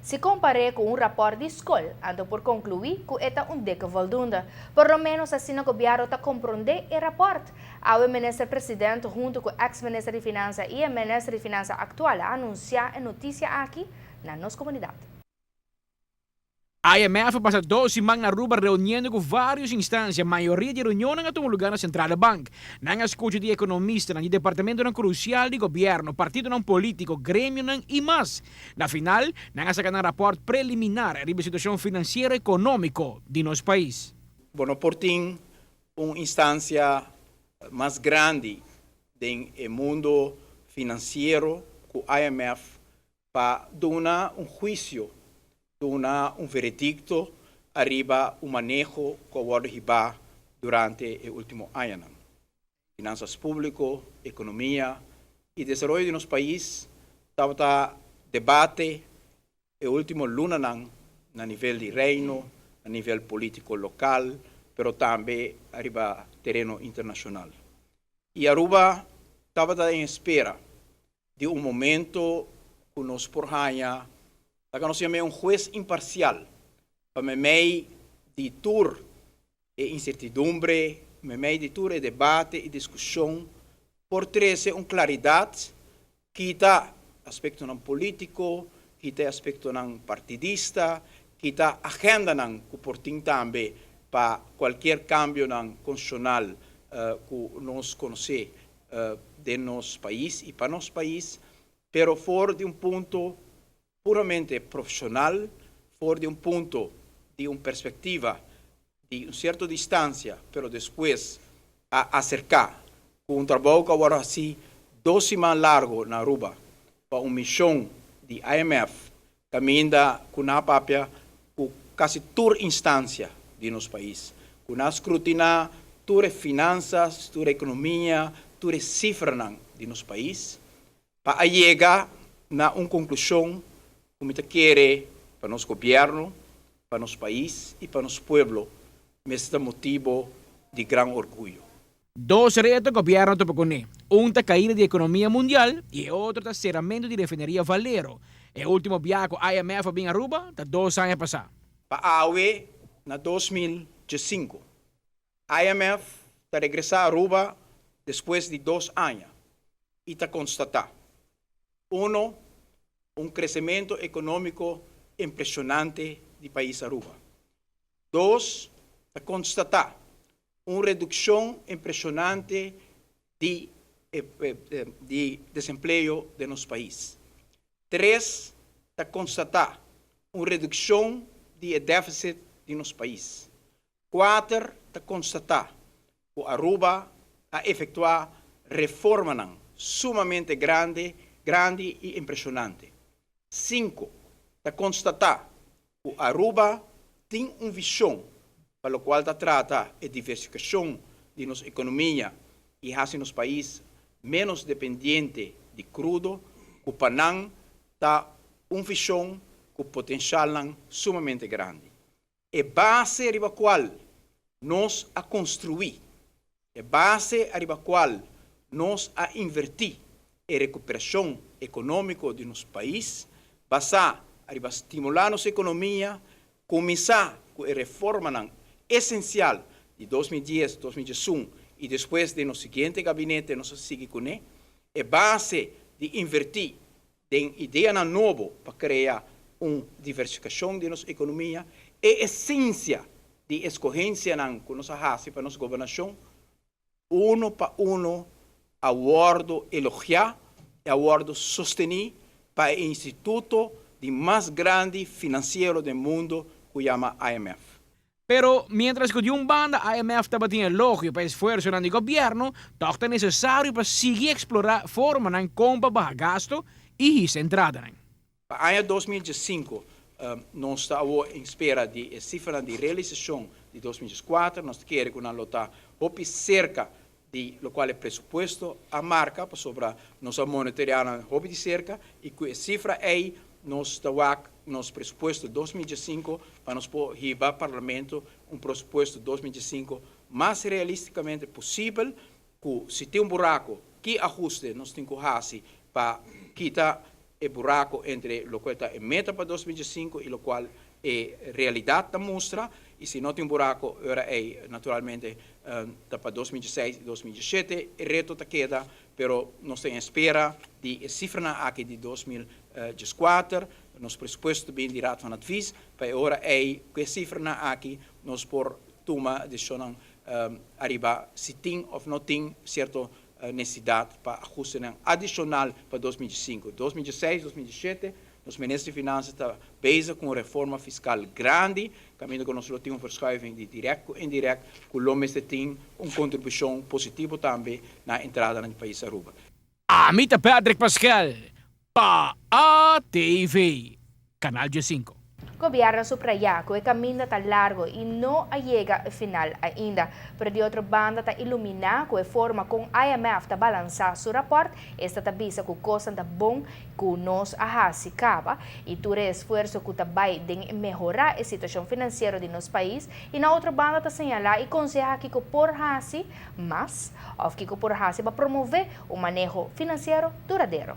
Si kompar'é ku un rapòrt di skol, anto por konkluí ku e ta un dikke voldoende. Por lo ménos asina gobièrnu ta komprondé e rapòrt. Awe minister president huntu ku eks minister di Finansa i e minister di Finansa aktual a anunsiá e notisia aki na nos komunidat. IMF a pasa dos siman na Aruba reuniendo cu varios instancia. Mayoria di e reunionnan a tuma lugar na Centrale Bank. Nan a scucha di economistanan, di departamentonan crucial di gobierno, partidonan politico, gremionan y mas. Na final, nan a saca nan raport preliminar riba e situacion financiero economico di nos pais. Bo no por tin un instancia mas grandi den e mundo financiero cu IMF pa duna un huicio, duna un veredicto ariba un maneho cu a wordo hiba durante e ultimo añanan. Finanzas publico, economia y desaroyo di nos pais tabata debate e ultimo lunanan na nivel di Reino, na nivel politico local, pero tambe ariba tereno internacional. Y Aruba tabata en espera di un momento ku nos por haña, laga nos yam'é un hues imparsial, pa meimei di tur e insertidumbre, meimei di tur e debate i diskushon, por trese un klaridat, kita aspektonan polítiko, kita e aspektonan partidista, kita agendanan ku por tin tambe pa kualkier kambionan konstitushonal ku nos konosé den nos pais y pa nos pais, pero for di un punto puramente profesional, for di un punto di un perspectiva di un cierto distancia, pero despues a acerca cu un trabou cu a worde haci dos siman largo na Aruba pa un mision di IMF Caminda cu nan a papia cu casi tur instancia di nos pais, cu nan a scrutina tur e finanzas, tur e economia, tur e cifranan di nos pais, pa a yega na un conclusion cu mi ta kere pa nos gobierno, pa nos pais y pa nos pueblo mester ta motibo di gran orguyo. Dos reto gobierno topa kuné, un ta kaida di ekonomia mundial i e otro ta seramentu di refineria Valero. E ultimo biaha ku IMF a bin Aruba ta dos aña pasá. Pa awe na 2015, IMF ta regresá Aruba despues di dos aña i ta konstatá, uno, un kresementu ekonómiko impreshonante di pais Aruba. Dos, ta konstatá un redukshon impreshonante di di desempleo den nos pais. Tres, ta konstatá un redukshon di e deficit di nos pais. Kuater, ta konstatá ku Aruba a efektuá reformanan sumamente grandi grandi i impreshonante. Sinku, ta konstatá ku Aruba tin un vishon pa lokual ta trata e diversifikashon di nos ekonomia i hasi nos pais ménos dependiente di krudo, ku pa nan ta un vishon ku potenshalnan sumamente grandi. E base riba kual nos a konstruí, e base ariba kual nos a invertí e rekuperashon ekonómiko di nos pais, basá ariba stimulá nos ekonomia, kuminsá ku e reformanan esensial di 2010, 2011 i despues den nos siguiente gabinete nos a sigui kuné, e base di invertí Den ideanan nobo pa krea un diversifikashon di nos ekonomia, e esensia di eskohensianan ku nos a hasi pa nos gobernashon, uno pa uno a wòrdu elogiá i a wòrdu sostení pa e instituto di mas grandi finansiero den mundu ku yama IMF. Pero, mientras cu di un banda IMF tabatin elogio pa esfuerzonan di gobierno, toch ta necesario pa sigui explora formanan con pa baha gasto y hisa entradanan. Pa aña 2015 nos ta awor en spera di e cifranan di realisacion di 2014. Nos ta kere cu nan lo ta hopi cerca di locual e presupuesto a marca, pasobra nos a monitorea nan hopi di cerca y cu e cifra ey nos ta wak nos presupuesto 2015 pa nos por hiba Parlamento un presupuesto 2015 mas realisticamente posibel, cu si tin un buraco, ki ahuste nos tin cu haci pa kita. E buraco entre loke ta e meta pa 2005 y loke e realidad ta mustra, y si no tin buraco, ora e naturalmente ta pa 2016 y 2017 e reto ta keda, pero nos ta spera di cifra aki di 2014, nos presupuesto bin di Raad van Advies, pa ora e cu e cifra aki nos por tuma decision ariba si tin of no tin cierto necesidad pa ahuste adicional pa 2005. 2016, 2017, nos minister di Finansa ta bezig cu un reforma fiscal grandi, caminda cu nos tin un verschuiving di direct y indirect, cu lo tin un contribucion positivo tambe na entrada na pais Aruba. Ami ta Patrick Pascal, pa ATV, Canal G5. Gobierno subraya cu e caminda ta largo y no a yega na final ainda. Pero di otro banda ta ilumina cu e forma con IMF ta balansa su rapport, esta ta bisa cu cos ta bon cu nos a hasi caba y tur esfuerso cu ta bay den mehora e situacion financiero di nos pais, y na otro banda ta señala y conseha kico por hasi mas, of kico por hasi pa promove un maneho financiero duradero.